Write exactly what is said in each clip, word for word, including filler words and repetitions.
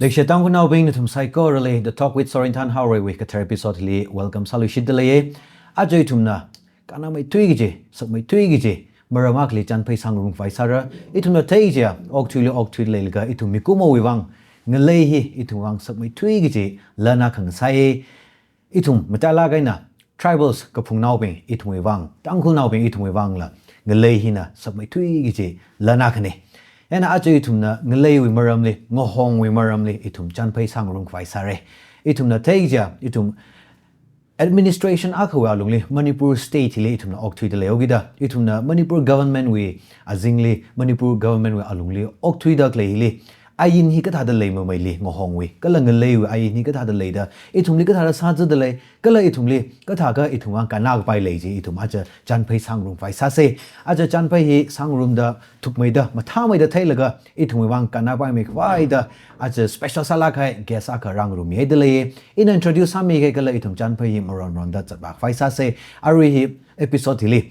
Leishiya Tangkhulnaobing, nathum saikorali The Talk with Sorinthan Haorei wui kathar episode li welcome sāluishitdalei. Aja ithumna kannāmeithui kaji, sakmeithui kaji maram akhali chānphai sāngarumkhavai sāra. Ithumna theichiya, okathuili okthuilaga ithum mikumowui vang ngalei hi ithumwui vang sakmeithui kaji lan akha ngasai. Ithum matailāk eina tribals kaphungnaobing ithumwui vang, Tangkhulnaobing ithumwui vangla ngalei hina sakmeithui kaji lan akhana. Chieina aja ithumna ngaleiwui maramli, ngahongwui maramli ithum chānphai sāngarumkhavai sāra. Ithumna theichiya, ithum administration akhawui alungli Manipur state hili ithumna okthuidalei haokida, ithumna Manipur government wui azingli, Manipur government wui alungli okthuida khalei hili, ain hi kathāda leimameili, ngahongwui kala ngaleiwui ain hi kathāda leida, ithumli kathāda sāzadalei, kala ithumli kathākha ithumwui vang kannākapai lei chi ithum aja chānphai sāngarumkhavai sāsa. Aja chānphai hi sāngarumda, thukmeida, mathāmeida theilaga ithumwui vang kannāpaimeikhavai da aja special sālāk kahai guest akha rāngarummihaidalei. Ina introduce sāmikahai kala ithum chānphai hi maronronda zatvākhavai sāsa. Arui hi episode hili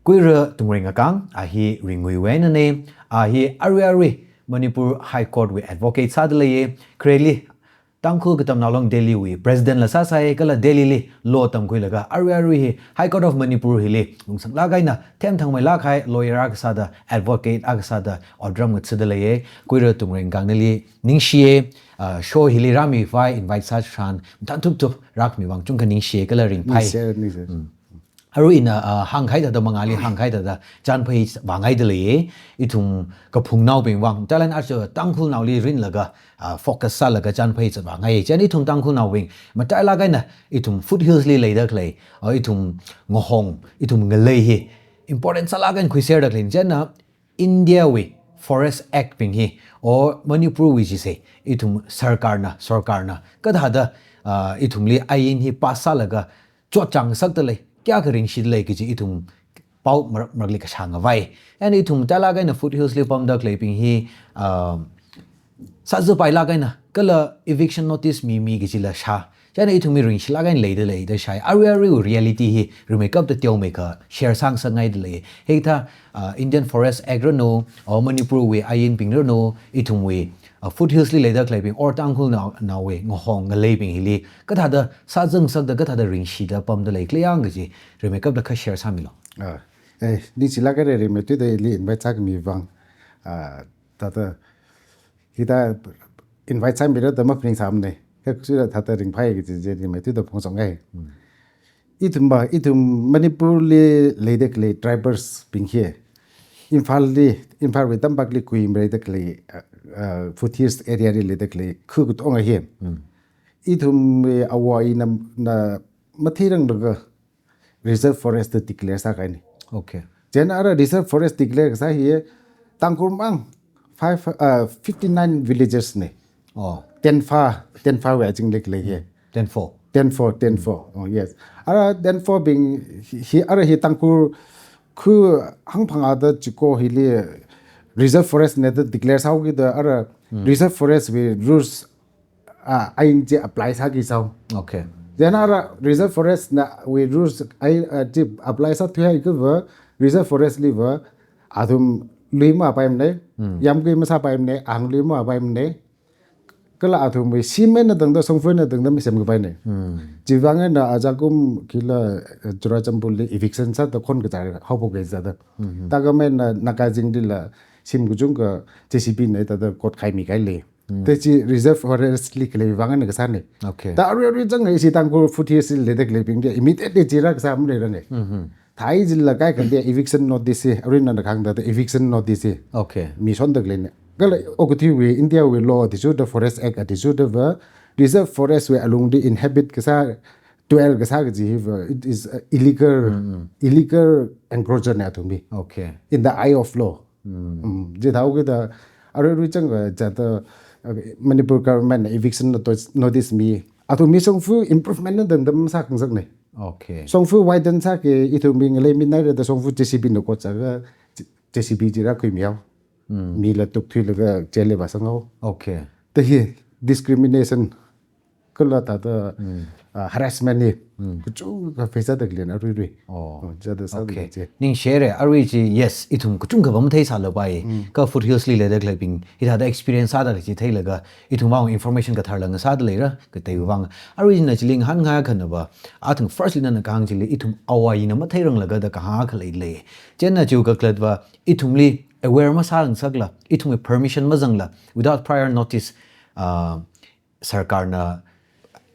Kuira Tungrei Ngakang, a hi Ringuiwui einana, a hi arui arui Manipur High Court wui advocate sādalei, khareli Tangkhul Katamnao Long Delhi wui president la sāsai, kala Delhi li law tamkhuilaga arui arui hi High Court of Manipur hili lungsanglāk eina themthangmeilāk kahai lawyer akha sāda, advocate akha sāda otram ngathadalei. Kuira Tungrei Ngakang, nali ningshiya, ah, show hili rāmikhavai invite sātharan, mathān thupthup rākhami vang chungkha ningshiya kala ringphai. Ningshiya, ningshiya. Mm. Arui ina, ah, hāngkahai thāda, mangāli hāngkahai thāda, chānphai vāngaidalei, ithum kaphungnaobing vang, matailāk eina aja Tangkhulnaoli rinlaga, ah, focus sālaga chānphai zatvāngai. Chieina ithum Tangkhulnaobing matailāk eina ithum foothills li leida khalei, ah, ithum ngahong, ithum ngalei hi important sālāk eina khuiserda khalei. Chieina India wui Forest Act bing hi, or Manipur wui jisa, ithum sarkarna, sarkarna kathāda, ah, ithumli ain hi pass sālaga chotchāng ngasakdalei, kayākha ringshidalei kaji ithum pao marak marakli kashā ngavai. Chieina ithum matailāk eina foothills li pamda khaleibing hi, ah, sāzapailāk eina kala eviction notice mimi kajila shā. Chieina ithum mi ringshilāk eina leidalei da shāi. Arui arui reality hi rimeikapta teomeikha share sāngasakngaidalei. Hikathā, ah, Indian Forest Act ranu, or Manipur wui ainbing ranu, ithumwui, ah, foothills li leida khaleibing, or Tangkhulnao, naowui ngahong ngaleibing hili kathāda sāzangngasakda, kathāda ringshida pamdalei khala yang kaji rimeikapta kha share sāmilu. Ah, eh, ningshilāk haira rimeithuida ili invite sākhami vang. Ah, thāda, hithā invite sāmira da maphaningsāmana. Kha khuisira thāda ringphai kaji chi rimeithuida phongshokngai. Hmm. Ithum va, ithum Manipur li leida khalei tribals bing hi, Imphal li, Imphal wui tampakli khuimireida khalei, ah, ah, foothills area li leida khalei khu katonga hi. Hmm. Ithumwui āwo āyina, na matheiranglaga reserve forest da declare sākahaina. Okay. Chieina ara reserve forest declare kasā hi Tangkhul mang five, uh, fifty-nine villages na. Oh. Tenfa, Tenfa wui azingli khalei hi. Tenfo. Tenfo, Tenfo. Oh, yes. Ara Tenfo bing hi, hi ara hi Tangkhul khu hangphangā da chiko hili reserve forest na da declare sāhaokida ara, hmm, reserve forest wui rules, ah, ain chi apply sāki sāhao. Okay. Chieina ara reserve forest na wui rules ain, ah, chi apply sāthuihaiakhava reserve forest li va athum lui mapaimana, hmm, yāmgui masāpaimana, ānglui mapaimana, kala athumwui shim eina tangda, shongfa eina tangda masemkapaina. Hmm. Chivang eina ajakum kila, eh, Churachandpur li eviction sāda khon kachar haophok kahai sāda. Hmm. Thākhamei eina Naga zingli la shim kachungkha J C B na thāda kotkhaimi kahailei. Hmm. Te chi reserve forest li khalei vang eina kasāna. Okay. Thā arui arui chang ishi Tangkhul foothills li leida khaleibing chi immediately chi rākasā maleiranga. Mhm. Thāi jila kaikhali eviction notice hi, arui nana kahāng thāda eviction notice hi. Okay. Mishonda khaleina. Kala okathuiwui India wui law athishurda, Forest Act athishurda va, reserve forest wui alungli inhabit kasā, dwell kasā kaji hi va, it is a illegal, mm, mm, illegal encroacher na athumwui. Okay. In the eye of law. Mm. Mm, chithāhaokida arui arui chang va thāda, uh, Manipur government na eviction notice, notice mi. Athumwui shongfa improvement na tangda masākhangasakna. Okay. Shongfa widen sāki, ithumwui ngalei minaira da shongfa J C B na kotsaga, J-, J C B chi rākhuimihao. Mm. Mila tukthuilaga jail li vāsanghao. Okay. Thā hi discrimination. Kala thāda, ah, harassment hi kachungkha face sāda khalei aruirui. Oh. Oh, chithāda sāda Okay. lei chi. Ningshire, arui chi, yes, ithum kachungkha va matheisālapai. Kha foothills li leida khaleibing, hithāda experience sāda lei chi theilaga, ithumwui information kathar lāng sāda leira, kateivang. Arui china chili ngahānngai akhana va, athang first li nana kahāng chili, ithum awayina matheiranglaga da kahāng akha leilei. Chieina chiwui kakhalat va, ithumli aware masāngasakla, ithumwui permission mazangla, without prior notice, ah, sarkarna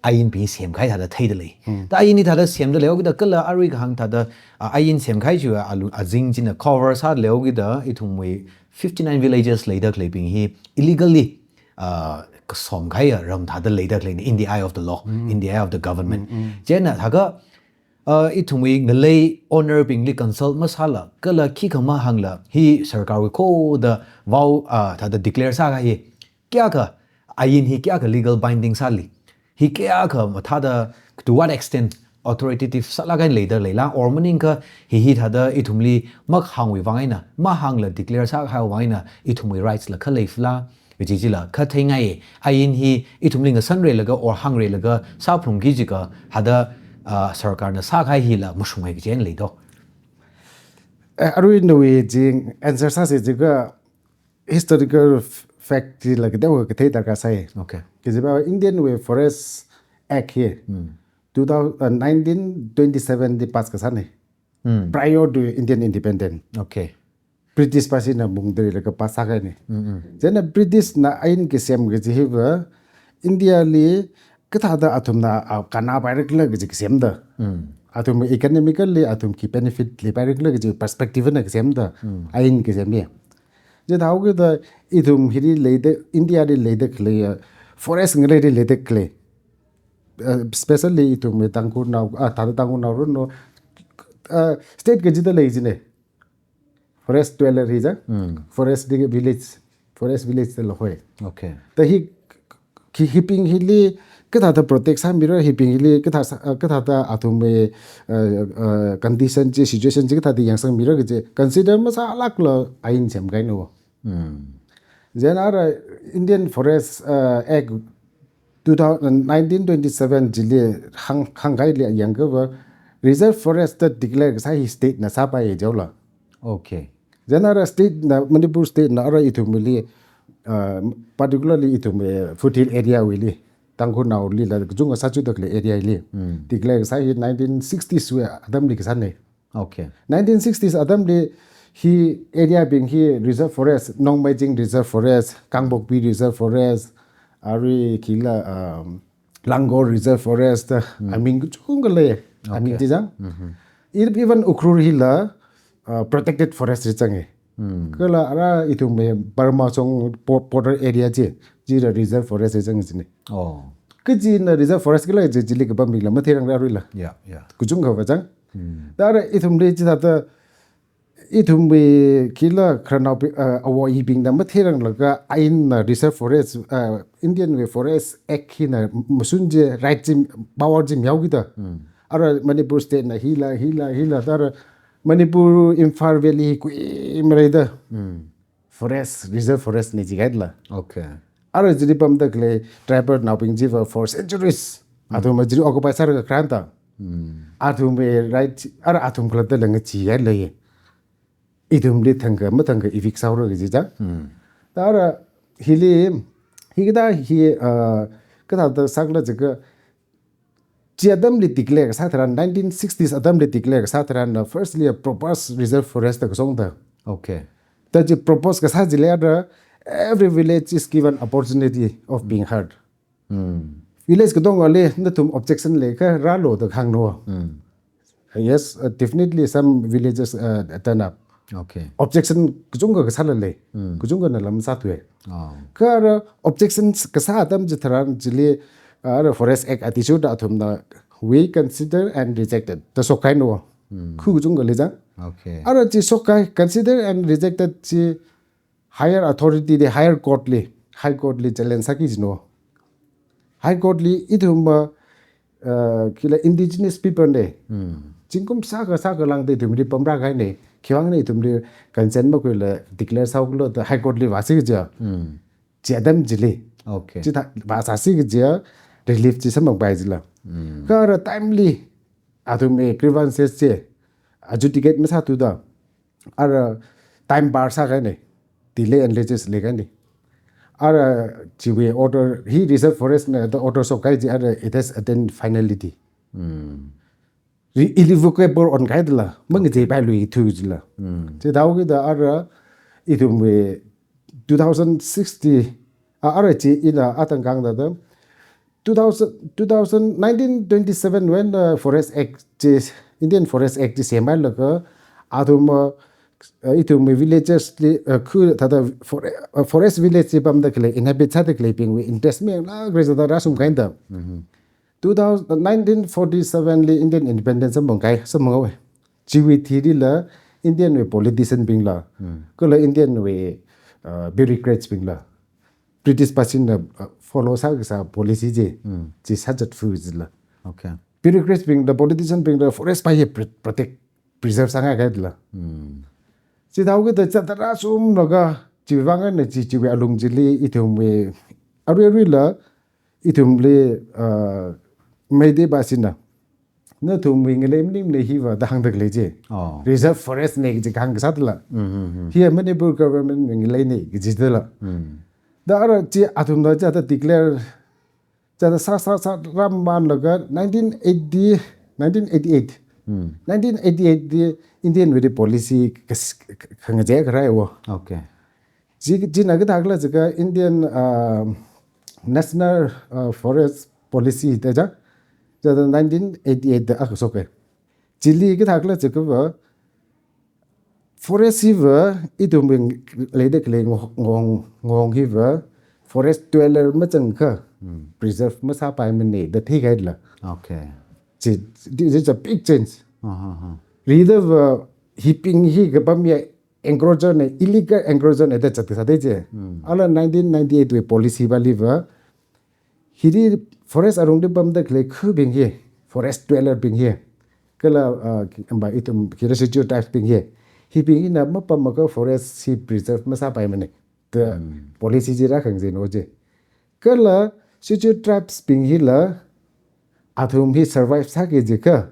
ain bing semkahai thāda theida lei. Hmm. Da ain hi thāda semda leihaokida kala arui kahāng thāda, ah, ain semkahai chiwui alu azing china cover sāda leihaokida ithumwui fifty-nine villages leida khaleibing hi illegally, ah, kasomkahai ram thāda leida khaleina in the eye of the law, Hmm. in the eye of the government. Hmm, hmm. Chieina thākha, ah, ithumwui ngalei owner bingli consult masāla, kala khikha mahāngla, hi sarkarwui khoda vow, ah, thāda declare sākahai hi, kayākha, ain hi kayākha legal binding sāli. Hi kayākha mathāda, to what extent authoritative sālāk eina leida leila, or maningakha hi hi thāda ithumli mahāngwui vang eina, mahāngla declare sākahaiwui vang eina, ithumwui rights la kha leifala, kaji chila kha theingai, ain hi ithumli ngasanreilaga or hāngreilaga sāphalungki jiakha, thāda, ah, sarkarna sākahai hila mashunghai kaji eina lei do. Eh, arui nawui chi answer sāsi jiakha, historical f-, fact chila kateokha kathei darkar sai. Okay. Kajiva Indian wui Forest Act hi Hmm. two thousand, uh, nineteen twenty-seven li pass kasāna. Hmm. Prior to Indian independence. Okay. British pāshina mungdarilaga pass sākahaina. Hmm, hmm. Chieina British na ain kasem kaji hiva India li kathāda athumna, ah, kannapairakhala kaji kasemda. Hmm. Athum economically, athumwui benefit leipairakhala kaji perspective na kasemda. Hmm. Ain kasem hi. Chithāhaokida ithum hili leida, India li leida khalei, ah, forest ngaleili leida khalei. Ah, especially ithumwui Tangkhulnao, ah, thāda Tangkhulnao run no, ah, state kachida lei jina. Forest dweller hi ja. Hmm. Forest li village, forest village da la hoi. Okay. Da hi, hi, hibing hili kathāda protect sāmira, hibing hili kathā sā, ah, kathāda athumwui, ah, ah, condition chi, situation chi kathāda yangsangmira kaji consider masālākla ain semkahaina. Hmm. Chieina ara Indian Forest, ah, Act two thousand, nineteen twenty-seven chili hāng, hāngkahaili yangkha va, reserve forest da declare kasā hi state na sāpai jihaola. Okay. Chieina ara state na, Manipur state na ara ithumwuili, ah, particularly ithum, eh, foothill area wuili, Tangkhulnaolila kachungkha sāchuda khalei area li. Hmm. Declare kasā hi nineteen sixties wui atamli kasāna. Okay. Nineteen sixties atamli hi area bing hi reserve forest, Nongmeijing Reserve Forest, Kangpokpi Reserve Forest, arui khila, um, Langor Reserve Forest, Hmm. aming kachungkha lei, aming Okay. chi jang. Mm-hmm. E-, even Ukhrul hila, uh, protected forest chi jang e. Hmm. Kala ara ithumwui Burma song po-, border area chi, chila reserve forest chi jang jina. Oh. Kachina reserve forest kala chi, chili kapam bingla matheirang aruila. Yeah, yeah. Kachungkha va jang. Hmm. Da ara ithumli chithāda, ithumwui khila khararnao bi-, ah, awo ibingna matheiranglaga ain na reserve forest, ah, Indian wui Forest Act hina mashun chi right chi, power chi mihaokida. Hmm. Ara Manipur state na hila, hila, hila, da ara Manipur Imphal Valley kuimareida. Hmm. Forest, reserve forest na jikahaila. Okay. Ara chili pamda khalei tribal naobing chiva for centuries. Hmm. Athum chili occupy sālaga kharāna. Hmm. Athumwui right, ara athum khalattala ngacheehailei. Ithumli thangkha, mathangkha evict sāhaora kaji jang. Hmm. Da ara hili, hikathā hi, ah, kathāda sākhala jiakha, chi atamli declare kasā tharan, nineteen sixties atamli declare kasā tharan, uh, firstly a proposed reserve forest da kashungda. Okay. Da chi propose kasā chili ara, every village is given opportunity of being heard. Hmm. Village katongali nathum objection leikha rālu da kahāngna. Hmm. Yes, uh, definitely some villages, uh, turn up. Okay. Objection kachungkha kasāla lei. Hmm. Kachungkhana lam sāthuwa. Oh. Kha ara objections kasā atam chitharan chili, uh, ara Forest Act athishurda athumna, "We consider and rejected" da shokkahaina. Hmm. Khu kachungkha lei jang. Okay. Ara chi shokkahai, consider and rejected chi higher authority li, higher court li, High Court li challenge sāki jina. High Court li ithum, uh, khila indigenous people na. Hmm. Zingkum sākha sākha lāngda ithumli pamrākahaina. Khiwuivang ithumli consent makhuila declare sāhaokhala da High Court li vāsi kaja. Hmm. Chi atam chili. Okay. Chithā vāsāsi kaja. relief chi samphangpai jila. Kha ara timely athumwui grievances chi adjudicate masāthuda, ara time bar sākahaina, delay and laches leikahaina. Ara chiwui order, hi reserve forest na the order shokkahai chi ara it has attained finality. Re-, irrevocable onkahaidala, mangacheipailuithu jila. Chithāhaokida ara ithumwui two thousand sixty, a, ara chi ina atang kangda da, two thousand, two thousand, nineteen twenty-seven when, uh, Forest Act chi, Indian Forest Act chi semhailaga, athum, uh, uh, ithumwui villagers li, uh, khu thāda for-, uh, forest village li pamda khalei, inhabit sāda khaleibingwui interest mayanglākra jida rāshungkahaina. Two thousand, nineteen forty-seven li Indian independence samphangkahai, samphanghaowa. Chiwui thirila Indian wui politician bingla, kala Indian wui, uh, bureaucrats bingla, British pāshina, uh, follow sākasā policy chi, chi sāzatfu jila. Okay. Bureaucrats bingla, politician bingla, forest pa hi pre-, protect, preserve sāngai kahaidala. Chithāhaokida chithāda rāshunglaga, chiwui vang eina chi, chiwui alung chili, ithumwui, arui aruila, ithumli, uh, Meitei pāshina, nathumwui ngalei maningmana hiva da hāngda khalei chi. Oh. Reserve forest na kaji kahāng kasā dala. Hi Manipur government wui ngaleina kaji dala. Da ara chi athumna chithāda declare, chithāda sā, sā, sā, rāmamānlaga nineteen eighty, nineteen eighty-eight. Nineteen eighty-eight li Indian wui policy kas-, k-, khangachei kharaiwo. Okay. Chi, china kathākhala jiakha Indian, uh, National, uh, Forest Policy da ja, ja nineteen eighty-eight da akha shoka. Chili kathākhala jiakhava, forest hiva, ithumwui leida khalei ngo-, ngong, ngong hiva, forest dweller mazangakha, preserve masāpaimana da theikahaidala. Okay. Chi, this is a big change. Aha, aha. Ridava, hibing hi kapam ya encroacher na, illegal encroacher na da zatkasā da chi. Ala nineteen ninety-eight wui policy paliva, hili forest alungli pamda khalei khubing hi, forest dweller bing hi, kala, uh, ki-, amba ithum kira schedule tribes bing hi, hibing hina mapammakha forest hi preserve masāpaimana da policy chi rākhangachei no chi. Kala schedule tribes bing hila athum hi survive sāki jiakha,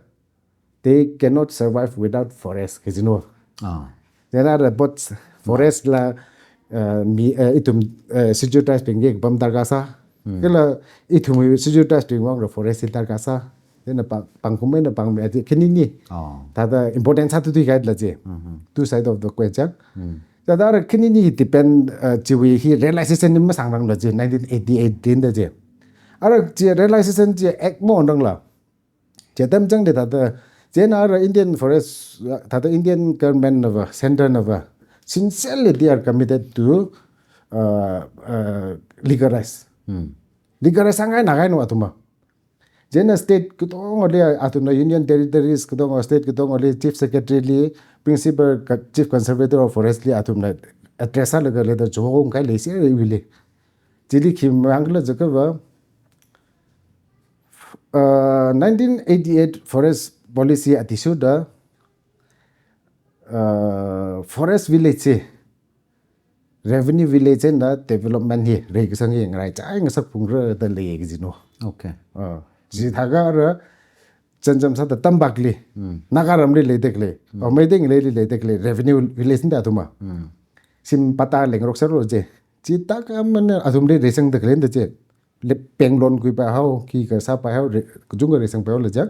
they cannot survive without forest, kaji no. Ah. Then ara both forest la, uh, mi, uh, ithum, uh, schedule tribes bing hi kapam darkar sā. Kala ithum schedule tribes bing vang ra forest hi darkar sā. Then pa-, pangkum eina pangmi ati khanini. Oh. Thāda important sāthuithuikahaidala chi. Two side of the question. Thāda ara khanini depend, uh, chiwui hi realization ni masāngrangla chi, nineteen eighty-eight din da chi. Ara chi realization chi act maonrangla. Chi atam changda thāda, chieina ara Indian Forest, thāda Indian government nava, center nava, sincerely they are committed to, uh, uh, legalize. Legalize sāngai nagaino athumva. Chieina state katongali, athumna Union Territories katonga, state katongali, Chief Secretary li, Principal Chief Conservator of Forest li athumna address sālaga letter chihokahai leiserra iwuili. Chili khi hāngkhala jiakhava, uh, nineteen eighty-eight forest policy athishurda, uh, forest village chi revenue village eina development hi reikasang hi ngaraichai ngasakphungra da lei kaji no. Okay. Uh, chithākha ara chānjam sāda tampakli, Nagaramli leida khalei, oh, Meitei ngaleili leida khalei revenue village da athumva. Shim patta lengrok sārlo chi. Chithākha mana athumli reisangda khalei da chi. Le, bank loan khuipaihao, khikha sāpaihao, re-, kachungkha reisangpaihaola chi.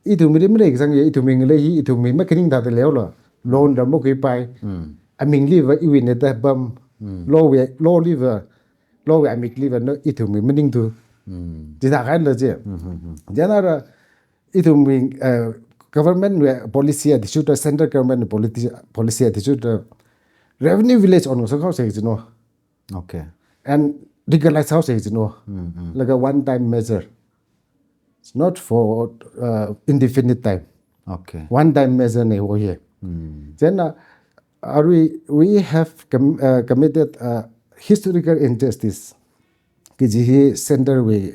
Ithumli maleikasang ya, ithumwui ngalei hi, ithumwui makhaning thāda leihaola. Loan da makhuipai. Amingliva iwuina da pam. Law wui, law liva, law wui amikliva, no, ithumwui maningthu. Chithākha eina chi. Chieina ara, ithumwui, uh, government wui policy athishurda, central government policy, policy athishurda, revenue village on ngasakhaosa chi no. Okay. And legalize haosa chi no. Like a one time measure. It's not for, uh, indefinite time. Okay. One time measure na wo hi. Chieina, are we, we have com-, uh, committed a historical injustice. Kaji hi center wui,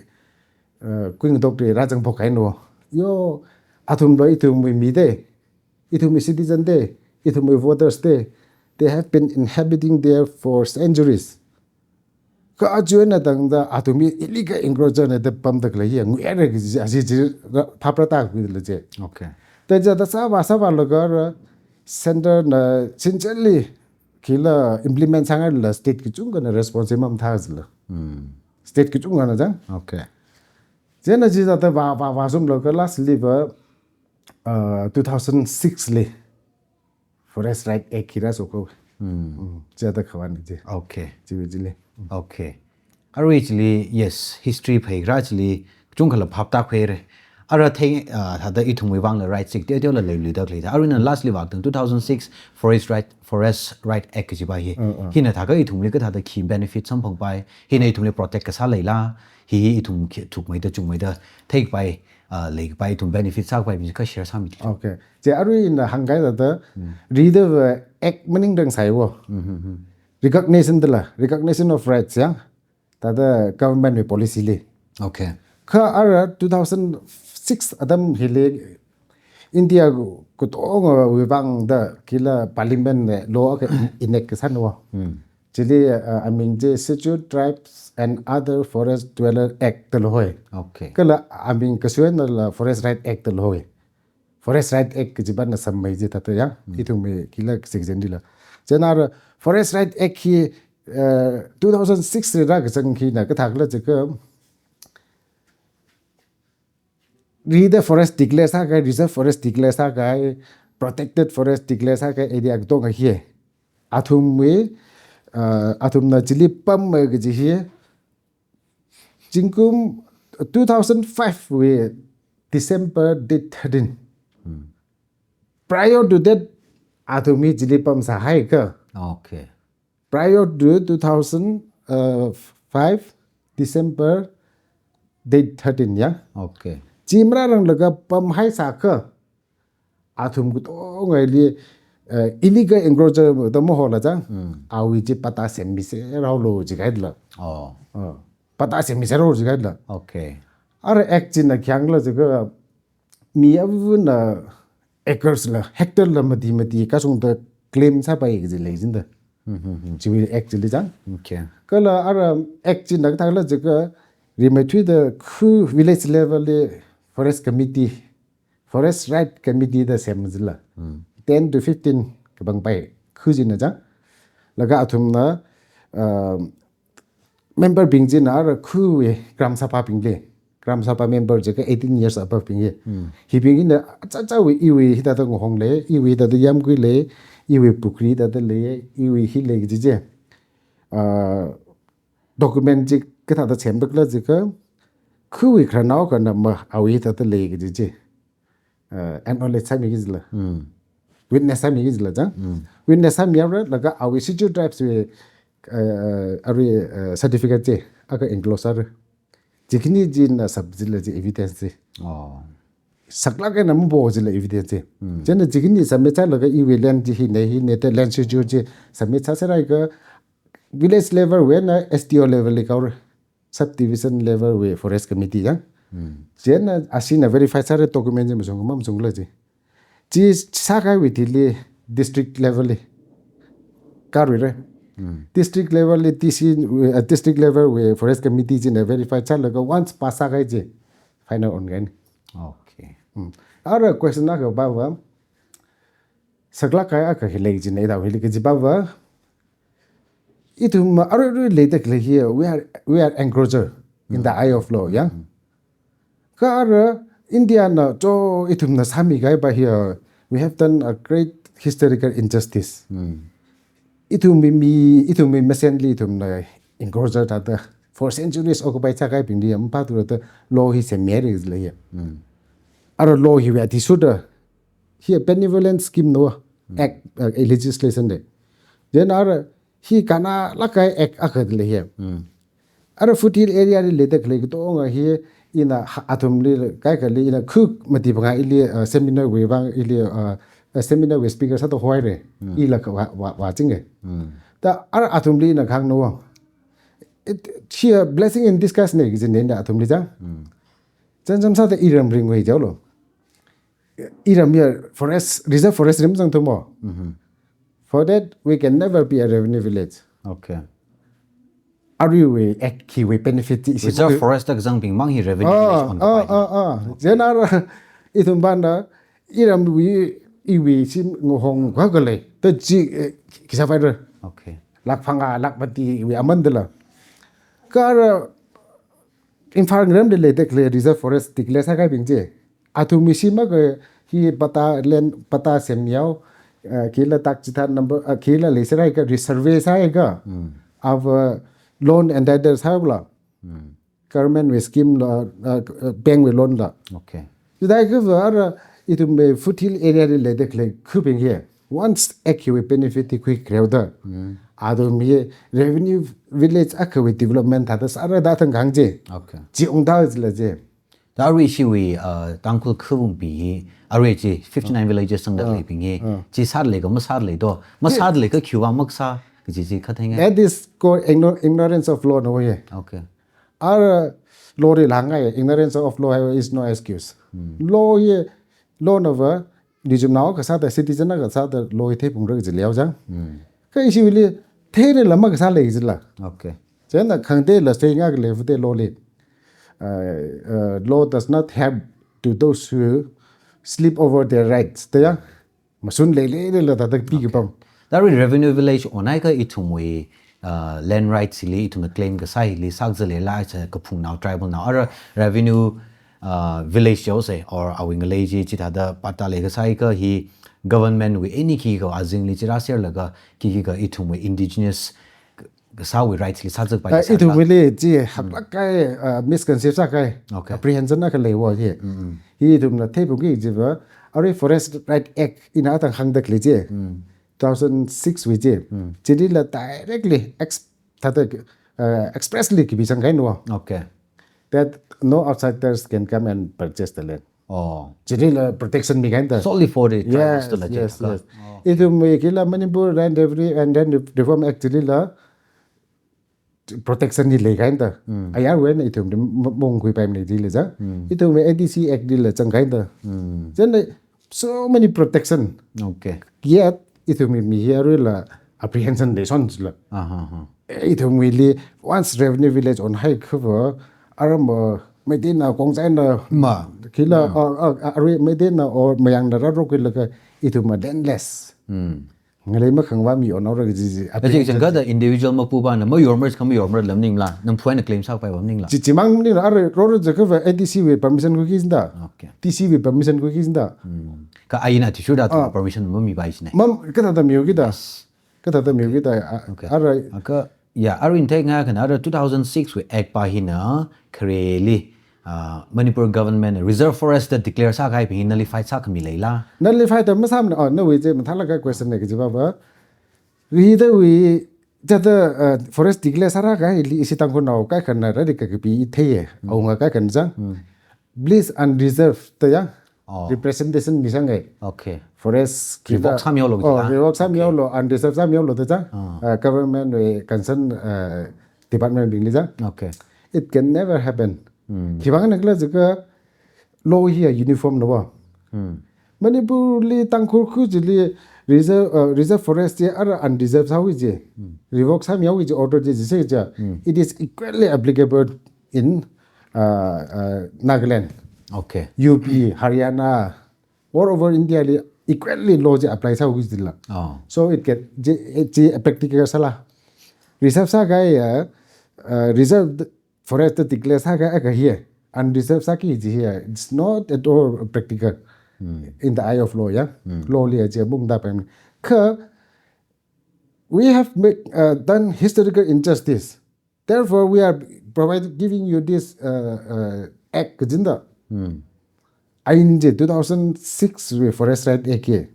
uh, kuingatok te rāzangphok kahaino. Yo, athumva ithumwui mi da. Ithumwui citizen da, ithumwui voters da, they have been inhabiting there for centuries. Kha aja eina tangda athumwui illegal encroacher na da pamda khalei hi nguihaira kaji, aja chi ra-, phapra tākhuida lei chi. Okay. Da chithāda sāvā sāvālaga ra center na sincerely khila implement sāngailala state kachungkhana response mamathā jila. Hmm. State kachungkhana chang. Okay. Chieina chithāda vā, vā, vāzumlaga lastly va, uh, two thousand six li Forest Right Act hi rāshok haowa. Hmm. Hmm. Chithāda khavāna chi. Okay. Chiwui chili. Okay. Arui chili, yes, history phāra chili, kachungkhala phap tākhuira. Ara thei, ah, thāda ithumwui vangla right sik, teo teola leiluida khalei. Aruina lastly vātang two thousand six Forest Right, Forest Right Act kajiva hi. Mm, mm. Hina thākha ithumli kathāda khi benefit samphangpai, hina ithumli protect kasā leila, hi hi ithum khi thukmeida chungmeida theikapai, ah, leikapai ithum benefit sākapai mi kha share sāmi. Okay. Chi arui ina hāngkahai thāda, Mm. rida va act maningda ngasāya. Mm-hmm. Recognition dala, recognition of rights ya. Thāda government wui policy li. Okay. Kha ara two thousand six atam hili India katongawui vangda khila parliament na law akha enact kasāna. Hmm. Chili, uh, aming chi Scheduled Tribes and Other Forest Dweller Act da lei hoi. Okay. Kala aming kasui einala Forest Right Act da lei hoi. Forest Right Act kajiva na sammei chi thāda ya. Hmm. Ithumwui khila sik jen dila. Chieina ara Forest Right Act hi, uh, two thousand six li rākazang hina kathākhala jiakha, rida forest declare sākahai, reserve forest declare sākahai, protected forest declare sākahai area katonga hi. Athumwui, uh, athumna chili pamma kaji hi, zingkum two thousand five wui December date thirteen. Hmm. Prior to that, athum hi chili pamsāhaiakha. Okay. Prior to two thousand five December date thirteen ya. Okay. Chi marāranglaga pamhaisāakha, athum katongali, eh, illegal encroacher da mahola chang. Hmm. Awui chi patta semmiserhaolu jikahaila. Oh. Oh. Patta semmiserhaolu jikahaila. Okay. Ara act china khi hāngkhala jiakha mi avana acres la, hectare la mati mati kashungda claim sāpai kaji lei jida. Mm-hmm. Chiwui act chili chang. Okay. Kala ara act china kathākhala jiakha rimeithuida khu village level li forest committee, forest right committee da sem jila. Mm. Ten to fifteen kapangpai khu china chang. Laga athumna, um, member bing china ara khuwui Gram Sabha bingli. Gram Sabha member jiakha eighteen years above bing hi. Hmm. Hibing hina achacha wui iwui hithāda ngahong lei, iwui hithāda yamkui lei, iwui pukhri hithāda lei, iwui hi lei kaji chi. Ah, document chi kathāda semda khala jiakha, khuwui khararnao akhana ma awui hithāda lei kaji chi. Uh, acknowledge sāmiki jila. Hmm. Witness sāmiki jila chang. Hmm. Witness sāmihaora, laga awui Scheduled Tribes wui, uh, arui, uh, certificate chi akha enclose sāra. Chi khani china sāp jila chi evidence chi. Oh. Saklāk eina mapo jila evidence chi. Hmm. Chieina chi khani submit sālaga iwui land chi hina hina da land schedule chi submit sāserhaiakha village level wui eina S D O level li kaora. Subdivision level wui forest committee ya. Hmm. Chieina ashina verify sāra document chi machung ma machungla chi. Chi sākahaiwui thili district level li karuira. Hmm. District level li D C, uh, district level wui forest committee china verify sālaga once pass sākahai chi final onkahaina. Okay. Hmm. Ara question akha va, saklāk kahai akha hi lei china ithum hili kajiva, ithum arui arui leida khalei hi, we are, we are encroacher in the eye of law, ya. Mm. Kha ara India na cho ithumna sāmikahaiva hi, we have done a great historical injustice. Mm. Ithumwui mi, ithumwui masenli ithumna encroacher thāda for centuries occupy sākahaibingli maphāthuda law hi semmihaira lei ya. Mm. Ara law hiwui athishurda hi benevolent scheme na, Hmm. act, uh, legislation da. Then ara hi kannalāk kahai act akha da lei hi. Hmm. Ara foothill area li leida khalei katonga hi ina ha-, athumli kaikhali ina khu mati phangā ili, uh, seminar wui vang ili, uh, uh, seminar wui speaker sāda hoira. Hmm. Ila kha vā, vā, vāchinga. Hmm. Da ara athumli ina kahāngna. It, hi a blessing in disguise na kajina athumli chang. Hmm. Chānjam sāda iram ringvai jihaolu. Iram ya forest, reserve forest rim zangthumo. Mm-hmm. For that, we can never be a revenue village. Okay. aruiwui act hiwui benefit chi ishi Reserve makhui- forest da kazangbing mang hi revenue Ah, village on ah, kapai. Ah, ah. Chieina ara ithum pāna iramwui iwui shim ngahong kha khalei. Da chi, eh, khisāpaira. Okay. Lakh phangā, lakh mati wui aman dala. Kha ara Imphal ngaramli leida khalei reserve forest declare sākahaibing chi. Athumwui shim akha hi patta land, patta semmihaowa, eh, khila tak chitha number, eh, khila leisāra kha resurvey sāakha. Hmm. Ava loan entitled sāhaowa la. Hmm. Government wui scheme la, eh, eh, bank wui loan la. Okay. Chithākha va ara ithumwui foothill area li leida khalei khubing hi. Once act hiwui benefit hi khuikhareo da. Hmm. Athum hi revenue village akhawui development thāda sāra da thang kang chi. Okay. Chi ungda jila chi. Da arui ishiwui, uh, Tangkhul khawungbi hi, arui chi fifty-nine villages sangda Ah. leibing hi. Ah. Chi sālei kha masālei do. Masālei kha khiwui vang masā, kaji chi khatheng e. That is called igno-, ignorance of law na ye. Okay. Ara law li hāngngai, ignorance of law is no excuse. Hmm. Law ye, law na va, nijum nao kasā da, citizen na kasā da, law hi theiphungra kaji leo jang. Hmm. Kha ishiwuili, theilala makasālei jila. Okay. Chieina khangateila sāngai khalei fute law li. Uh, uh, law does not help to those who sleep over their rights. Da ya? Mashun leilei leila da da pi Okay. kipam. Da arui revenue village onhaiakha ithumwui, uh, land rights hili ithumna claim kasā hili sākazā leila isa kaphungnao tribal nao. Ara revenue, uh, village yo se or awui ngalei chi chithāda patta leikasā akha hi government wui any khikha azingli chi rāserlaga khikha ithumwui indigenous kasāwui rights li sāzakpai Ah, kasā la. ithumwuili chi haklāk kahai, ah, misconception sākahai, Okay. apprehension akha leiwo hi. Mm, mm. Hi ithumna theiphungki jiva, arui Forest Right Act ina athang hāngda khalei chi. Mm. Two thousand six wui chi. Mm. Chilila directly ex-, thāda, ah, expressly kapisangkahai no. Okay. That no outsiders can come and purchase the land. Oh. Chilila protection mikahai da. Solely for the tribals Yes, to la yes, chilaka. yes. Oh. Ithumwui khila Manipur Land Revenue and Land Reform Act chilila protection hi leikahai da. Hmm. Ayarwui eina ithum m-, mongkhuipaimana chila jang. Hmm. Ithumwui A D C Act lila zangkahai da. Hmm. Chieina so many protection. Okay. Yet, ithumwui mi hi aruila apprehension leisān jila. Aha, aha. Eh, ithumwuili, once revenue village onhaiakha va, aram, uh, Meiteina, Khongjaina, Ma. khila, Ma. uh, uh, uh, arui Meiteina or Mayangna rārokkhuilaga ithum ma landless. Hmm. Ngalei makhangva mi onhaora kaji chi. Kaji apprehension chang kha da individual mapupana, mayormara kha mayormara lam maningla, namphu eina claim sākapai va maningla. Chi, chimang maningla, arui roro jiakha va A D C wui permission khuiki jida. Okay. D C wui permission khuiki jida. Hmm. Kha ain athishurda Ah. permission mamipai jina. Mam, kathāda mihaoki da. Yes. Kathāda mihaoki da, a, Okay. arui. Kha, ya, arui itheiakha na, ara two thousand six wui Act pa hina, khareli, ah, Manipur government reserve forest da declare sākahaibing hi nullify sākhami leila? Nullify da masāmana, oh, nawui chi mathālāk kahai question na kajiva va. Ridawui, chithāda, ah, forest declare sāra kahaili ishi Tangkhulnao kaikhana rāri kakapi theiya, Mm. awunga kaikhana jang. Mm. Please unreserved da ya. Oh. Representation misāngai. Okay. Forest Revoke khila- sāmihaolu Oh, jila. revoke Okay. sāmihaolu, unreserved sāmihaolu da jang. Ah. Uh, government wui concern, uh, department bingli jang. Okay. It can never happen. Hmm. Khiwuivang eina khala jiakha law hi uniform na va. Hmm. Manipurli Tangkhul khu chili reserve, uh, reserve forest chi ara unreserved sāhaoki ji. Hmm. Revoke sāmihaoki ji order chi jisai ja. Hmm. It is equally applicable in, uh, uh, Nagaland, Okay. U P, Haryana, all over India li equally law chi apply sāhaoki jila. Oh. So it get, chi, chi practical sāla. Reserve sākahai, uh, uh, reserve forest declare sākahai akha hi, unreserved sāki ji hi, it's not at all practical Hmm. in the eye of law, ya. Hmm. Law li chi mungda pai. Kha, we have make, uh, done historical injustice. Therefore, we are provide, giving you this, uh, uh, act kajina da. Hmm. Ain chi two thousand six wui Forest Right Act hi.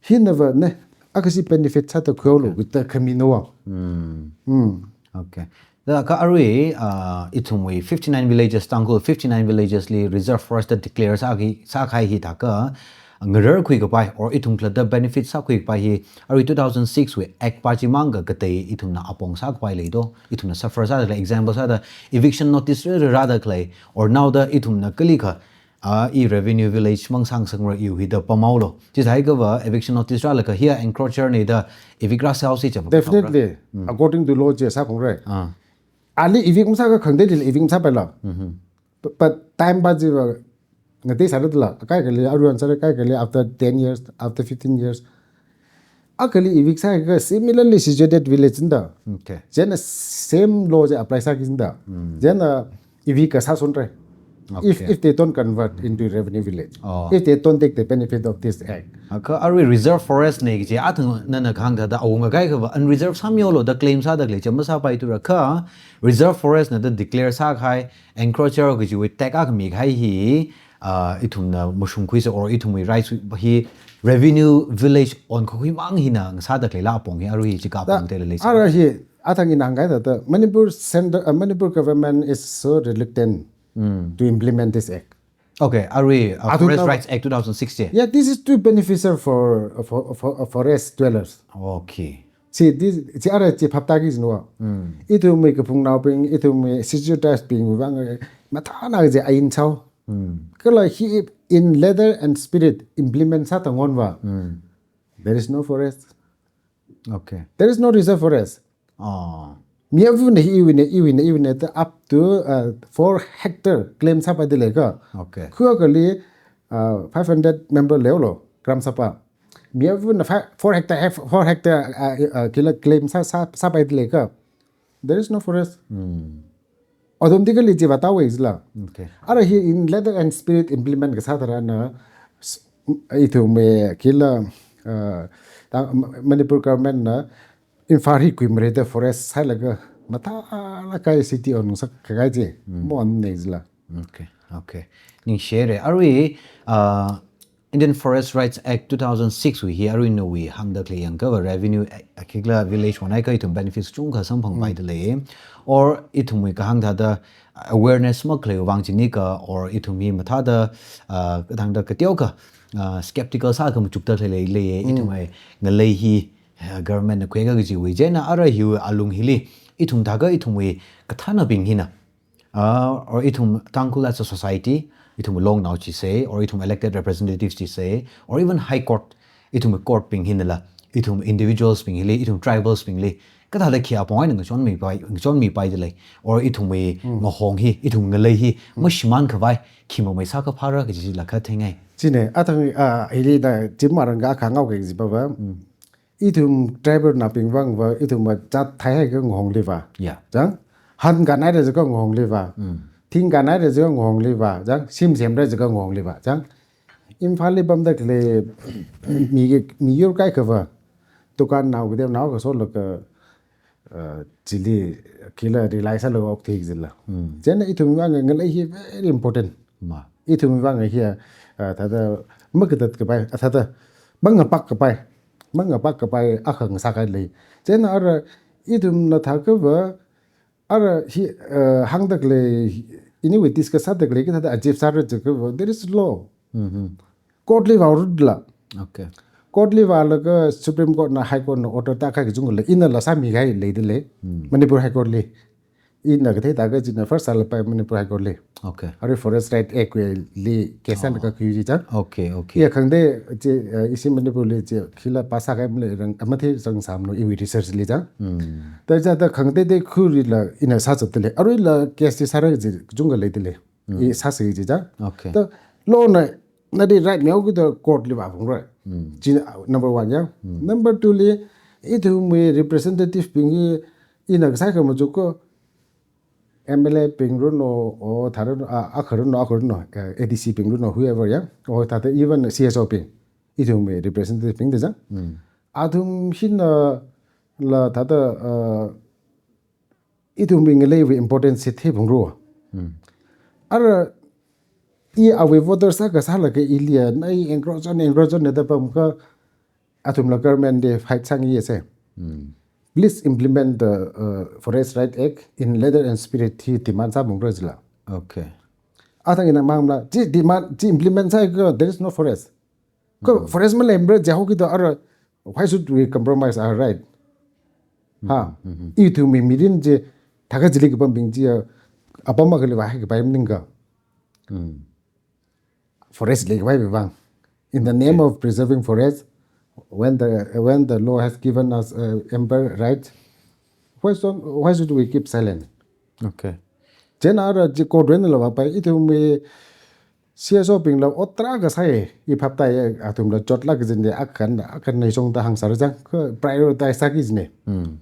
Hina va ne, akhashi benefit sāda khuihaolu, khuida khami na va. Hmm. Hmm. Okay. Da kha arui, uh, ithumwui fifty-nine villages, Tangkhul fifty-nine villages li reserve forest declare sāki, sākahai hithākha, ngararkhui kapai, or ithum khalatta benefit sākhui kapai hi, arui two thousand six wui Act pa chimang kha katei ithumna apong sākapai leido, ithumna suffer sāda khalei, example sāda eviction notice rāra rāda khalei, or naoda ithumna kalikha, ah, i revenue village mang sāngasakra iwui da pamhaolu. Chithākha va eviction notice rālaga hiya encroacher na da evict rāsāhaosi chapa Definitely, Hmm. according to law chi sākhuira. Ah. Ali evict masākha khangateilila evict masāpaila. But, but time pa chiva ngatei sāra dala, kaikhali aruihon sāra, kaikhali after ten years, after fifteen years. Akhali evict sākha similarly situated village nda. Okay. Chieina same law chi apply sāki nda. Chieina evict kasā sonra. If, Okay. if they don't convert into revenue village, Oh. if they don't take the benefit of this act. Kha arui reserve forest na kaji athang nana kahāng thāda awunga kaikhava unreserved sāmihaolu da claim sāda khalei chi masāpaithura kha reserve forest na da declare sākahai encroacher kajiwui tag akha mikahai hi, ah, ithumna mashungkhuisa or ithumwui rights hi revenue village onkakhui mang hina ngasāda khaleila apong hi arui hi chika apong tela leisa. Ara hi athang ina hāngkahai thāda Manipur center, uh, Manipur government is so reluctant to implement this act. Okay, arui, uh, Adu Forest tau- Rights Act two thousand six chi. Yeah, this is too beneficial for, for, for, for forest dwellers. Okay. Chi, this, chi ara chi phaptāki jinwa. Ithumwui kaphungnaobing, ithumwui scheduled tribes bing vang, mathāna chi ain chao. Kala hi in letter and spirit implement sāda ngonva. There is no forest. Okay. There is no reserve forest. Oh. Mi avuna hi iwuina, iwuina, iwuina ta up to, uh, four hectare claim sāpaida leika. Okay. Khuakali, uh, five hundred member leolo, Gram Sabha. Mi avuna five, four hectare, have four hectare, uh, uh, kila claim sā, sā, sāpaida leika. There is no forest. Automatically chiva tawei jila. Okay. Ara hi in letter and spirit implement kasā tharan na, s-, ithumwui kila, uh, ta-, Manipur government na Imphal hi kuimarei da forest sālaga mathālāk kahai city onsākakai chi. Mon nei jila. Okay, okay. Ningshire. Arui, uh, Indian Forest Rights Act two thousand six wui hi arui nawui hāngda khalei yangkava revenue, eh, khikhala village wui eina kha ithum benefits chungkha samphangpaida lei. Or ithumwui kahāng thāda awareness makhalei vang chini kha, or ithum hi mathāda, uh, kathāngda kateokha, uh, skeptical sākha machukda khalei lei, ithumwui ngalei hi, uh, government na khuikha kajiwui. Chieina ara hiwui alung hili, ithum thākha ithumwui kathānabing hina. Uh, or ithum Tangkhul as a society, ithum longnao chi se, or ithum elected representatives chi se, or even High Court, ithum court bing hinala, ithum individuals bing hili, ithum tribals bingli, kathāda khi apong eina ngachonmipai, ngachonmipaida lei, or ithumwui ngahong hi, ithum ngalei hi, mashimānkhavai, khi mamei sākaphāra kaji chila kha theingai. Chine, athang, ah, hili da, chim marang ka khangao kaji pava. Ithum tribal naobing vangva, ithum va jat thai haikha ngahongli va. Yeah. Chang, han kanhaira jiakha ngahongli va. Thing kanhaira jiakha ngahongli va. Chang, shim semra jiakha ngahongli va. Chang, Imphal li pamda khalei mi, miyur kaikhava. Dukānnao kateonao kasolaga, uh, chili kila rely sālaga okthei jila. Chieina ithum vang ngalei hi very important. Ma. Ithum vang hi, uh, thāda makatatkapai, uh, thāda mangapak kapai, mangapak kapai akha ngasākahai lei. Chieina ara ithumna thākhava, ara hi, uh, hāngda khalei, anyway, discuss sāda khalei kathāda achieve sāra jiakhava, there is law. Court li vāhaora dala. Okay. Court li vālaga Supreme Court na High Court na order tākahai kachungkha lei, inala sāmikahai leida lei. Manipur High Court li. Ina kathei tākha china first sālapai Manipur High Court li. Okay. Arui Forest Right Act wui li case na kakhui chi chang. Okay, okay. Iya khangatei chi, uh, ishi Manipur li chi khila pass sākahai malei rang amathei sāngasakmana iwui research li chang. Ta chithāda khangateitei khurila ina sāzatda lei. Aruila case chi sāra chi kachungkha leida lei. I sāsa chi chang. Okay. Ta law na, nali right mihaokida court li vāphungra. Chi number one ya. Number two li, ithumwui representative bing hi ina kasā khamachuk kha M L A bing runo, o thāruno, a, akha runo, akha runo, eh, A D C bing runo, whoever ya. O thāda even C S O bing. Ithumwui representative bing da chang. Athum hinala thāda, uh, ithumwui ngaleiwui importance chi theiphungra. Ara i awui voters akha sālaga ili ya, na i encroach on, encroach on da pamkha athumla government li fight sāngai se. Please implement the, uh, Forest Right Act in letter and spirit hi demand sāphungra jila. Okay. Athang ina mamla, chi demand, chi implement sāakha, there is no forest. Kha forest maleimara jihaokida ara, why should we compromise our right? Ha, ithumwui mirin chi, thākha chili kapambing chi, apam akhali vāhaikapai maningakha. Forest leikapai vang. In the name of preserving forest, when the, when the law has given us, uh, ample right, why should, why should we keep silent? Okay. Chieina ara chi court wui eina la vāpai, ithumwui C S O bingla ot tarākha sāi, i phaptāi, athumla chotlāk kajina, akhana, akhana shongda hāngsāra chang, kha prioritize sāki kajina. Hmm.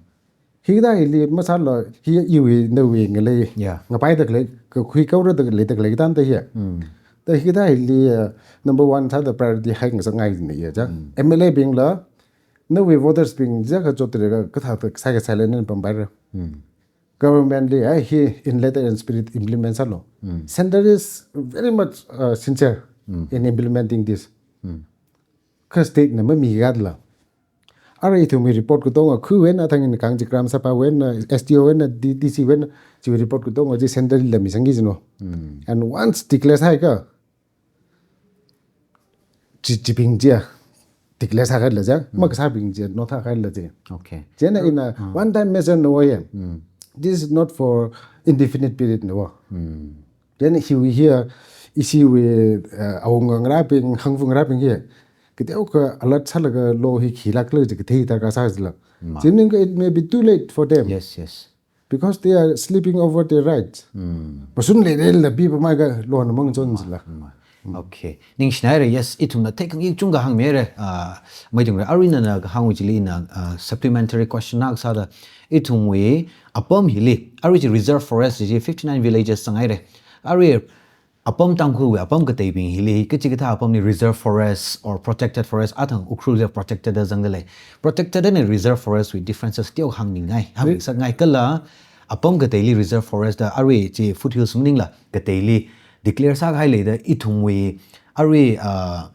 Hikathā hili masāla, hi iwui, nawui ngalei, Yeah. ngapaida khalei, kakhui kaurada leida khalei kathāna da hi. Hmm. Da hikathā hili, uh, number one sāda priority high ngasakngai kajina ya chang. Hmm. M L A bingla, nawui voters bing jiakha chotraga, kathāda sāi kasāla nana pampaira. Hmm. Government li, ai, hi in letter and spirit implement sālu. Mm. Centre is very much, uh, sincere Mm. in implementing this. Mm. Kha state na mami katla. Ara ithumwui report katonga, khuiwui eina thangin kang chi Gram Sabha wui eina, S D O wui eina, D-, D C wui eina, chi report katonga chi centre lila misangki kajina. Mm. And once declare sāhaiakha, chi, chibing chiya, declare sākhala chang, Mm. makasābing chiya, nothākhala chi. Okay. Chieina ina Ah. one time measure na oya. Mm. This is not for indefinite period na o. Mm. Chieina hiwui hiya, ishiwui, uh, awunga ngarābing, hangvung ngarābing hiya. Kateokha alert sālaga law hi khilāk khala chi kathei darkar sā jila. Ma. Chi maningakha it may be too late for them. Yes, yes. Because they are sleeping over their rights. Mm. Mashun leilala pipamhaiakha law na mangachon jila. Mm. Okay. Ningshinaira, yes, ithumna theikhangai chungkha hāngmira, ah, maidungri, arui nana kahāngwui chili ina, ah, supplementary question akha sāda, ithumwui apam hili, arui chi reserve forest chi fifty-nine villages zanghaira. Arui apam Tangkhulwui apam kateibing hili, kachikathā apamli reserve forest or protected forest, athang Ukhrulli protected da zangda lei. Protected and reserve forest wui differences teo hāngningngai, Re- hāngmingasakngai kala, apam kateili reserve forest da arui chi foothills maningla, kateili declare sākahai leida ithumwui, arui, ah,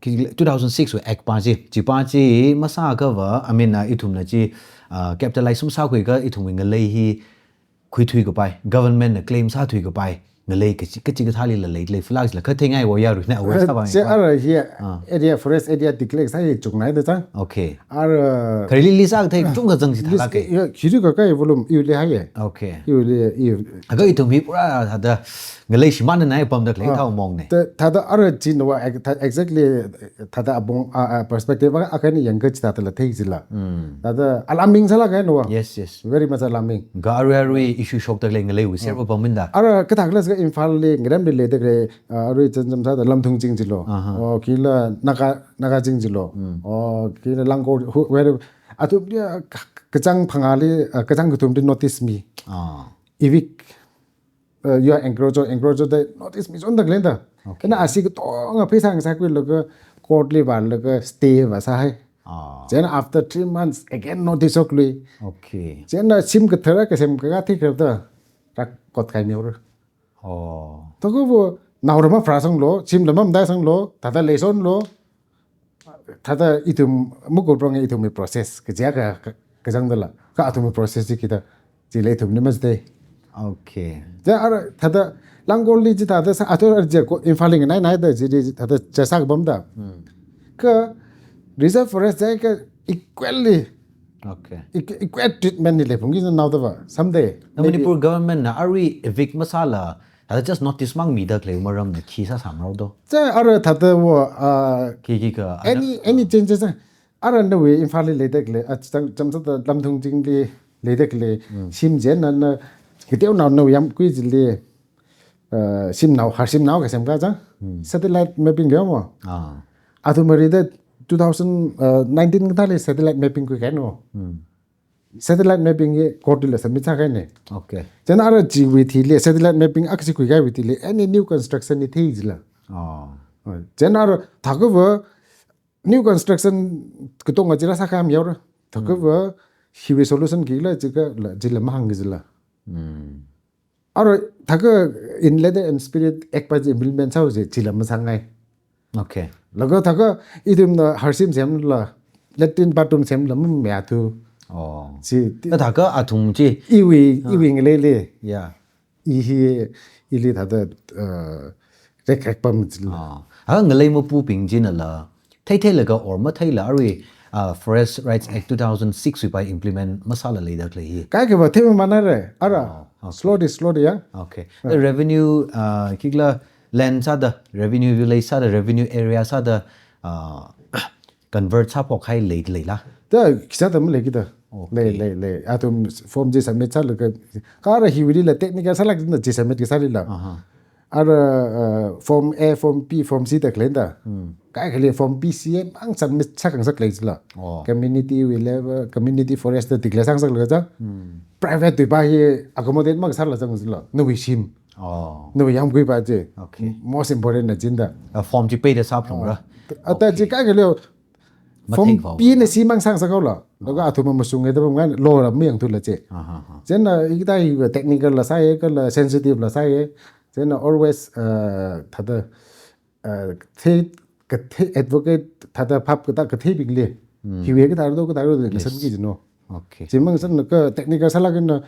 ki-, two thousand six wui act pa chi, chi pa chi masāakhava, I mean, ah, ithumna chi, ah, capitalize masākhuiakha ithumwui ngalei hi khuithui kapai, government na claim sāthui kapai, ngalei kachi, kachikathālila lei, lei flag la khatheingai wo yarui na aware sāvang Chi ko. Ara hi Ah. area, forest area declare sāi chungnaida chang. Okay. Ara Khareli list akha thei chungkha zang chi List, thalāke. ya, khiri kakai volume iwuili haiya. Okay. Iwuili, iwu. Aga ithum hi pura thāda ngalei shimānnanai apamda khalei Ah. thao mongna. Thā-, thāda ara chi na wa ex-, thā-, exactly, thāda apong, ah, ah, perspective akha, akha eina yangakha chithādala thei jila. Mm. Thāda alarming sālāka na wa. Yes, yes. Very much alarming. Kha arui arui issue shokda khalei ngaleiwui serpa pamminda. Ara kathā khala sāka Imphalli ngaremli leida khalei, ah, arui chānjam sāda Lamthung ching jilo. Aha. O, kila Naga, Naga ching jilo. Mm. O, kila Langkor, who, where, athum dia ka-, kachāng phangāli, ah, kachāng kathumli notice mi. Ah. Evict, uh, you are encroacher, encroacher da notice michonda khaleina da. Okay. Chieina ashi katonga pheisā ngasākhuilaga court li vālaga stay vāsāhai. Ah. Chieina after three months again notice shoklui. Okay. Chieina shim kathara kasem kaka thikharda rak kot khai miura. Oh. Thākha vo naola mapharāsanglu, shimla mamataisanglu, thāda leisonlu. Thāda ithum makuprang ithumwui process kajiakha, ka, kazangdala. Kha athumwui process chi kita, chila ithumli masāda. Okay. Chieina ara thāda Langkorli chithāda sā, athum ara chi ko Imphalli nganainaida chili thāda chāsā kapamda. Hmm. Kha reserve forest jiakha equally, Okay. equ-, equal treatment hi leiphungki kajina naoda va, someday. Na Maybe Manipur government na arui evict masāla, thāda just notice mang mida khalei maramna khi sāsāmrao do. Chieina ara thāda vo, ah, Khi, khikha, any, any changes, ah, ara nawui Imphalli leida khalei, ah, chānjam sāda Lamthung chingli leida khalei, Mm. shim chieina na, kateonao nawui yamkui chili, ah, shimnao, Harshimnao kasem kachang, Mm. satellite mapping kayamo. Ah. Athum marida two thousand nineteen kathāli satellite mapping khuikahaina. Mm. Satellite mapping hi court lila submit sākahaina. Okay. Chieina ara chiwui thili, satellite mapping akha chi khuikahaiwui thili, any new construction hi thei jila. Oh. Chieina ara thākha va new construction katonga chila sākahai mihaora. Thākha va hiwui solution khikhala chikha la, chila mahāngki jila. Hmm. Ara thākha in letter and spirit act pa chi implement sāhaowa chi, chila masāngai. Okay. Laga thākha ithumna Harshim semla, latrine bathroom semla mamayāthu. Oh. Chi ti- Na thākha athum chi. Iwui, Ah. iwui ngaleili. Yeah. I hi, ili thāda, uh, rekrek pam chila. Ah. Thākha ngalei mapubing chinala, theitheilaga or matheila arui, ah, Forest Rights Act two thousand six wui pa implement masāla leida khalei hi. Kaikha va thei mamānara, ara. Oh, okay. Slowly, slowly, ya. Okay. Ah. The revenue, ah, khikhala land sāda, revenue village sāda, revenue area sāda, ah, convert sāphok kahai lei, leila? Da, khisāda maleikida. Okay. Lei, lei, lei. Athum form chi submit sālaga, kha ara hiwuilila technical sālāk eina chi submit kasālila. Aha. Ara, uh, form A, form B, form C da khaleina da. Hmm. Kaikhali form B, C A mang submit sākhangasak lei jila. Oh. Community wui level, community forest da declare sāngasaklaga chang. Hmm. Private wui pa hi accommodate makasāla chang jila. Nawui shim. Oh. Nawui yāmgui pa chi. Okay. Most important na china da. Uh, form chi peida sāphalungra. Ata chi, okay, kaikhali form mathei vao B na, C mang sāngasakhaola. Laga athum mashunga da pamngai, law la mayangthula chi. Aha, aha. Chieina hikathā hi technical la sāya, kala sensitive la sāya. Chieina always, uh, thāda, uh, the, kathei advocate, thāda phap kathā katheibingli. Hmm. Hiwui kathā do, kathā do, yes, kasamki jino. Okay. Chi mang sālaga technical sālāk eina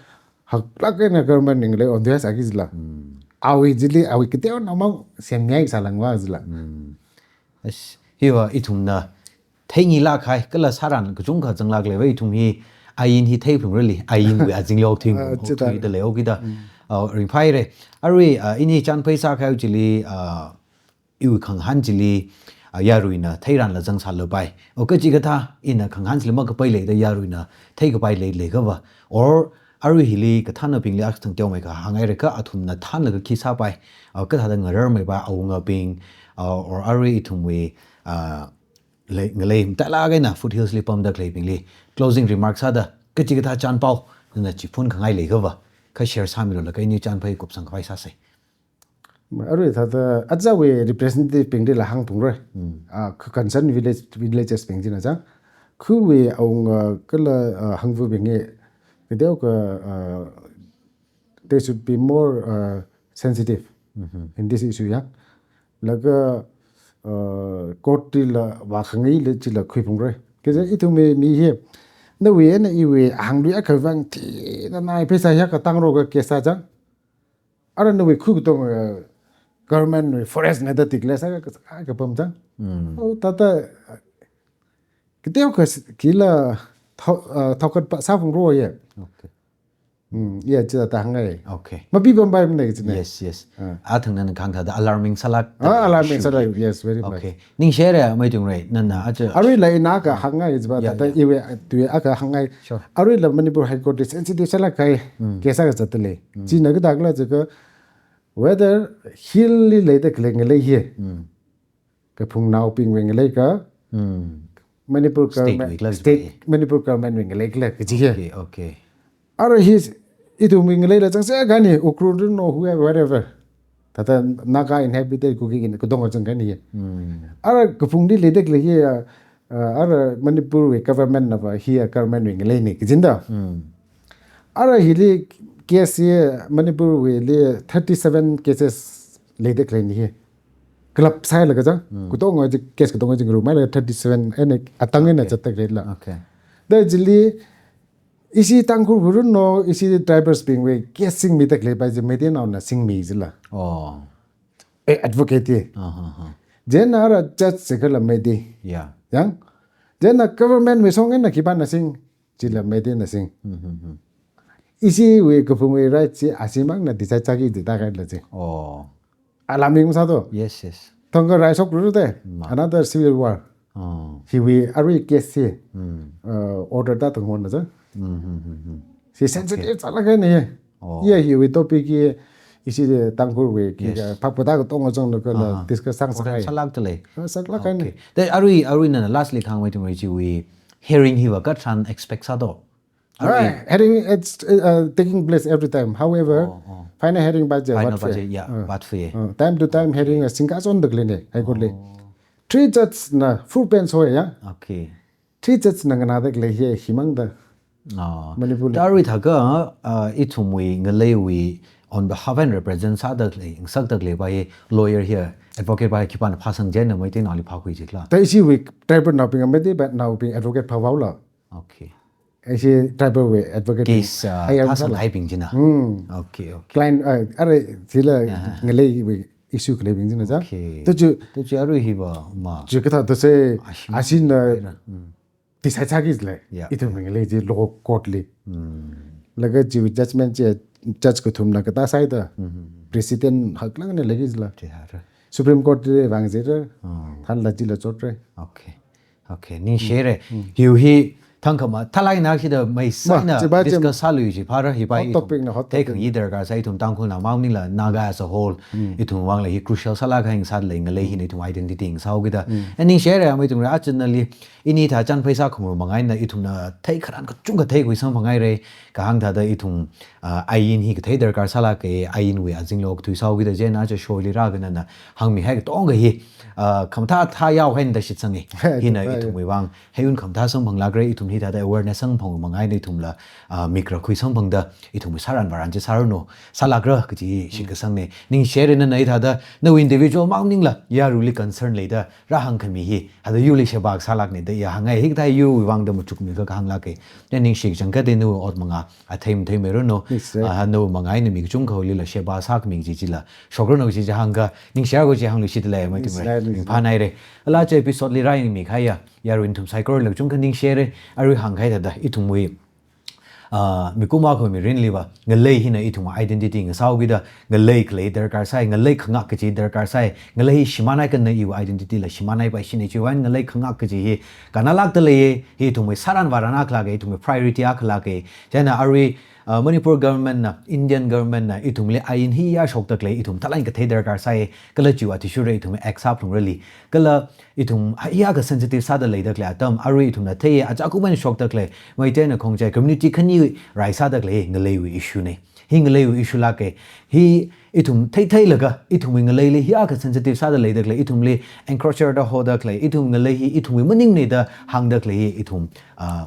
haklāk eina government wui ngalei ondoya sāki jila. Hmm. Awui chili, awui kateonao mang semngai sālāngva jila. Hmm. As, hiva ithumna theingilāk kahai, kala sāran kachungkha zanglāk leiva ithum hi, ain hi theiphalungra li, ainwui azingli okthui, ah, chithā, okthuida lei okida. Mm. Uh, ringphāhaira. Arui, uh, ini chānphai sākahai chili, uh, iwui khangahān chili, uh, yaruina theiranla zangsālapai. O kachikathā, ina khangahān chili makapai leida yaruina theikapai lei, leikhava. Or, arui hili kathānabingli akha thang teomeikha hānghaira kha athumna thānlaga khi sāpai. Uh, kathāda ngararmeipa awungabing, uh, or arui ithumwui, uh, lei, ngalei matailāk eina foothills li pamda khaleibingli closing remark sāda kachikathā chānpao nana chiphun khangai leikhava, kha share sāmilu laga ini chānphai kupsang khavai sāsa. Arui thāda ajawui representative bingli la hāngphungra. Hmm. Ah, kha concerned village, villages bing china chang. Khawui awunga kala, ah, hangvabing hi, kateokha, ah, they should be more, uh, sensitive, mhm, in this issue, ya. Laga, uh, court li la vākhangai la chila khuiphungra. Kaja ithum mi, mi hi, nawui eina iwui hāngluiakha vang thina nai pheisā hiyākha tangroga case sā chang. Ara nawui khu katong, uh, government wui forest na da declare sā ka, ka, kapam chang. Mm. O, thāda, uh, kateokha s-, kila thao-, uh, thaokatpa sāphungra ye. Okay. Hmm, ya, chithāda hāngngai. Okay. Mapipampai mana china. Yes, yes. Ah. Athang nana kahāng thāda alarming sālāk. Ah, alarming issue sālāk, yes, very much. Okay. Ningshihaira Meitungrei, nana aja. Aruila ina akha hāngngai jiva, ya, thāda, ya, iwui, tui akha hāngngai. Sure. Aruila Manipur High Court li sensitive sālāk kahai, hmm, case akha zatda lei. Hmm. China kathākhala jiakha, whether hill li leida khalei ngalei hi. Hmm. Kaphungnaobingwui ngalei kha, hmm, Manipur state government, wui khala state, jiva. Manipur government wui ngalei khala kaji hi. Okay, okay. Ara hi, ithumwui ngaleila chang sākahai ni, Ukhrul no, whoever, wherever. Thāda Naga inhabited Kuki in, katonga chang kahai ni. Hmm. Ara kaphungli leida khalei hi, uh, uh, ara Manipur wui government na va, hi, uh, government wui ngalei ni, kajina da. Hmm. Ara hili case hi Manipur wuili thirty-seven cases leida khalei ni hi. Kalap sāhailaga chang, hmm, katonga chi, case katonga chi ngarumhailaga thirty-seven eina atang eina, okay, zatda khaleila. Okay. Da chili, ishi Tangkhul khuiruno, ishi tribals bingwui case singmida khaleipa chi Meiteinaona singmi jila. Oh. Eh, advocate hi. Ah, ha, ha. Chieina ara judge chi kala Meitei. Yeah. Yang? Chieina government wui shong eina khipāna sing, chila Meiteina sing. Mm-hmm. Ishiwui kaphungwui right chi ashimangna decide sāki jida khaila chi. Oh. Alarming sā to. Yes, yes. Thangkha rai shokra te. Ma. Another civil war. Oh. Hiwui arui case hi, hmm, uh, order da thang hon na cha. Hmm, hmm, hmm, hmm. Hi sensitive, okay, sālāk kahai ni. Oh. Iya hiwui topic hi, ishi Tangkhulwui, ki, yes, ka, phap kathā katonga chang na kala, ah, discuss sāngasak kahai. Sālāk talei. Ah, sālāk kahai ni. Okay. Te arui, arui nana last li kahāng Meitungrei chiwui hearing hiva katharan expect sā to. Arui. Right. Hearing, it's, uh, taking place every time. However, oh, oh, final hearing pa chi, final pa chi, yeah, uh, vātfei. Uh, time to time hearing, uh, singkachonda khalei ni, High Court li. Oh. Three judge na full bench hoi ya. Okay. Three judge na nganāda khalei hi, himang da. Oh. Manipur li. Tari thākha, uh, ithumwui ngaleiwui on behalf and represent sāda khalei, ngasakda khalei pa hi lawyer hi, advocate pa hi khipāna phāsang chieina Meiteinaoli phākhui jikhala. Ta ishiwui tribal naobing, Meitei pa naobing advocate phāvaola. Okay. Ishi tribal wui advocate. Case, uh, hire phāsang sāla. Haibing china. Hmm. Okay, okay. Client, uh, arui chila, yeah, ngaleiwui issue khaleibing china cha. Okay. Tu chu, tu chu arui hiva ma. Chu kathā tu se, ashi, ashina, hmm, decide sāki jilei. Yeah. Ithumwui ngalei chi lower court li. Hmm. Laga chiwui judgment chi judge kathumna kathā sāhaida. Hmm. Precedent haklāk eina leiki jila. Chi hara. Supreme Court li vang jira. Hmm. Thanla chila chotra. Okay. Okay, ningshire. Hiu hi thangkhama, thalai na shida mai saina chibai chi discuss sālui chi phara, hi pai hot topic na, hot topic. Theikhangyi darkar sai, ithum Tangkhulnao maningla Naga as a whole, ithum vangla hi crucial sālāk kahai sāda lei, ngalei hina ithum identity sāhaokida. And ningshire, amei ithum ra achunali, ini thāchan pheisā khumru mangaina ithumna theikharan kachungkha theikhui samphanghaire, kahāng thāda ithum, ah, ain hi kathei darkar sālāke, ainwui azingli okthui sāhaokida, chieina aja show li rākhanana hāngmihai katonga hi, ah, khamathā thā yaohaina da shitsange. Hina ithumwui vang heiun khamathā samphanglākre, ithum hithāda awareness samphang mangaina ithumla, ah, mik rakhui samphangda, ithumwui sāran vāran chi sāranu, sālākra kaji shitkasangne. Ningshire nana hithāda, nawui individual maningla, yaruili concern leida rāhāngkhami hi, hithāda yurli sheba sālākne da ya hānghai, hikathā yurwui vangda machukmi kahāng lāke. Ningshi changkhat eina nawui ot manga athei matheimeiranu. Ningshi. Ah, nawui manga eina mi kachungkhawuilila sheba sākhami chi chila shokranu chi chi hāngkha, ningshire ko chi hāngluishitda lei, amei ithum ra. Ningshi, ningshi. Ringphānaire. Ala chi episode li rāyangmi kahaiya yarui nathum saikorali kachungkha ningshire, arui hāngkahai thāda, ithumwui, ah, mikumo akhawui mirinliva, ngalei hina ithum identity ngasāhaokida, ngalei khalei darkar sai, ngalei khangak kaji darkar sai, ngalei hi shimānhai kha na iwui identity la shimānhaipaishine, chiwui vang ngalei khangak kaji hi kannalākda lei, hi ithumwui sāran vāran akha lāke, ithumwui priority akha lāke. Chieina arui, ah, Manipur government na, Indian government na, ithumli ain hi ya shokda khalei, ithum thalai kathei darkar sai, kala chiwui athishurda ithum act sāphalungrali, kala ithum hiyākha sensitive sāda leida khalei atam, arui ithumna theiya, aja kuman shokda khalei, Meiteina Khongjai community khani rai sāda khalei, ngaleiwui issue ne. Hi ngaleiwui issue lāke. Hi ithum theitheilaga, ithumwui ngaleili hiyākha sensitive sāda leida khalei, ithumli encroacher da hoda khalei, ithum ngalei hi ithumwui maningne da hāngda khalei hi ithum, ah,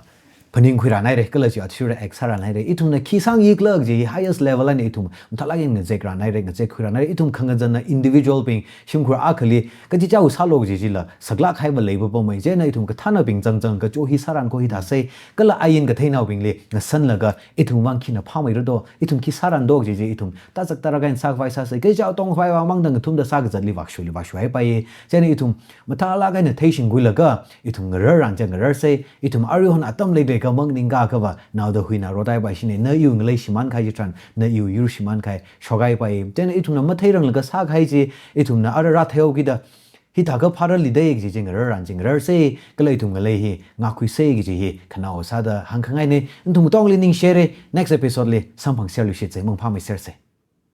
phaningkhuiranhaire, kala chiwui athishurda act sāranhaire. Ithumna khi sāngayi khala kaji hi highest level eina ithum mathālāk eina ngazekranhaire, ngazekkhuiranhaire. Ithum khangazanna individual bing, shimkhur akhali kachichāwui sālu kaji chila saklāk kahaiva leipapamei. Chieina ithum kathānabing zangzang kacho hi sāran ko hithāsei, kala ain katheinaobingli ngasanlaga ithum vang khina phāmeira do, ithum khi sāran do kaji chi ithum tazak tara kain sākhavai sāsei. Kachichā tongkhavai vang mangda ngathumda sākazatli vāshuli vāshuhaipai. Chieina ithum mathālāk eina theishingkhuilaga, ithum ngararran chi ngararsei, ithum aruihon atam leidei kha maningakha va, naoda huina rotaipaishine, na iwui ngalei shimānkahai chitharan, na iwui yur shimānkahai shokhaipai. Chieina ithumna matheiranglaga sākahai chi, ithumna ara rātheihaokida, hithākha phārali dei kaji chi ngararran chi ngararsei, kala ithum ngalei hi ngakkhuisei kaji hi khanaowa sāda hāngkhangaine. Nathum katongli ningshire, next episode li samphangserluishitsei, mangphāmeisersei.